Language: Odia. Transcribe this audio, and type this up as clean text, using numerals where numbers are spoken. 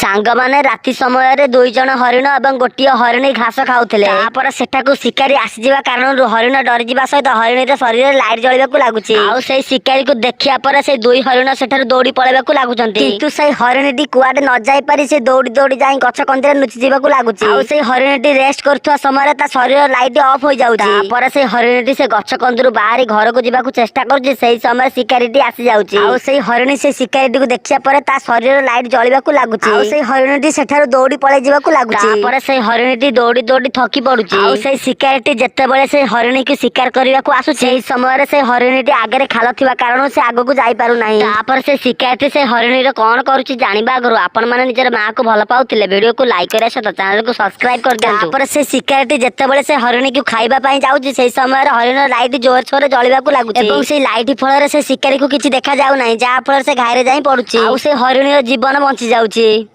ସାଙ୍ଗମାନେ, ରାତି ସମୟରେ ଦୁଇ ଜଣ ହରିଣ ଏବଂ ଗୋଟିଏ ହରିଣୀ ଘାସ ଖାଉଥିଲେ। ତାପରେ ସେଠାକୁ ଶିକାରୀ ଆସିଯିବା କାରଣରୁ ହରିଣ ଡରିଯିବା ସହିତ ହରିଣୀର ଶରୀରରେ ଲାଇଟ୍ ଜଳିବାକୁ ଲାଗୁଛି। ଆଉ ସେଇ ଶିକାରୀକୁ ଦେଖିବା ପରେ ସେଇ ଦୁଇ ହରିଣ ସେଠାରୁ ଦୌଡ଼ି ପଳେଇବାକୁ ଲାଗୁଛନ୍ତି। କିନ୍ତୁ ସେଇ ହରିଣୀଟି କୁଆଡେ ନ ଯାଇପାରି ସେ ଦୌଡ଼ି ଦୌଡ଼ି ଯାଇ ଗଛ କନ୍ଦିରେ ଲୁଚି ଯିବାକୁ ଲାଗୁଛି। ଆଉ ସେଇ ହରିଣୀଟି ରେଷ୍ଟ କରୁଥିବା ସମୟରେ ତା ଶରୀର ଲାଇଟ୍ ଅଫ୍ ହୋଇଯାଉଛି। ତାପରେ ସେଇ ହରିଣୀଟି ସେ ଗଛ କନ୍ଦିରୁ ବାହାରି ଘରକୁ ଯିବାକୁ ଚେଷ୍ଟା କରୁଛି। ସେଇ ସମୟରେ ଶିକାରୀଟି ଆସିଯାଉଛି। ଆଉ ସେଇ ହରିଣୀ ସେଇ ଶିକାରୀଟିକୁ ଦେଖିବା ପରେ ତା ଶରୀର ଲାଇଟ୍ ଜଳିବାକୁ ଲାଗୁଛି। ଆଉ ସେଇ ହରିଣୀଟି ସେଠାରୁ ଦୌଡ଼ି ପଳେଇ ଯିବାକୁ ଲାଗୁଛି। ତାପରେ ସେଇ ହରିଣୀଟି ଦୌଡ଼ି ଦୌଡ଼ି ଥକି ପଡୁଛି। ଆଉ ସେଇ ଶିକାରୀଟି ଯେତେବେଳେ ସେଇ ହରିଣୀକୁ ଶିକାର କରିବାକୁ ଆସୁଛି, ସେଇ ସମୟରେ ସେଇ ହରିଣୀଟି ଆଗରେ ଖାଲ ଥିବା କାରଣରୁ ସେ ଆଗକୁ ଯାଇପାରୁନାହିଁ। ତାପରେ ସେ ଶିକାରୀଟି ସେ ହରିଣୀର କଣ କରୁଛି ଜାଣିବା ଆଗରୁ ଆପଣ ମାନେ ନିଜର ମାକୁ ଭଲ ପାଉଥିଲେ ଭିଡିଓକୁ ଲାଇକ୍ କରିବା ସହିତ ଚ୍ୟାନେଲକୁ ସବସ୍କ୍ରାଇବ କରିଦିଅନ୍ତୁ। ତାପରେ ସେ ଶିକାରୀଟି ଯେତେବେଳେ ସେ ହରିଣୀକୁ ଖାଇବା ପାଇଁ ଯାଉଛି, ସେଇ ସମୟରେ ହରିଣ ଲାଇଟ୍ ଜୋର ସୋରରେ ଜଳିବାକୁ ଲାଗୁଛି ଏବଂ ସେଇ ଲାଇଟ୍ ଫଳରେ ସେ ଶିକାରୀକୁ କିଛି ଦେଖା ଯାଉ ନାହିଁ, ଯାହା ଫଳରେ ସେ ଘାଇରେ ଯାଇ ପଡୁଛି ଆଉ ସେ ହରିଣୀର ଜୀବନ ବଞ୍ଚି ଯାଉଛି।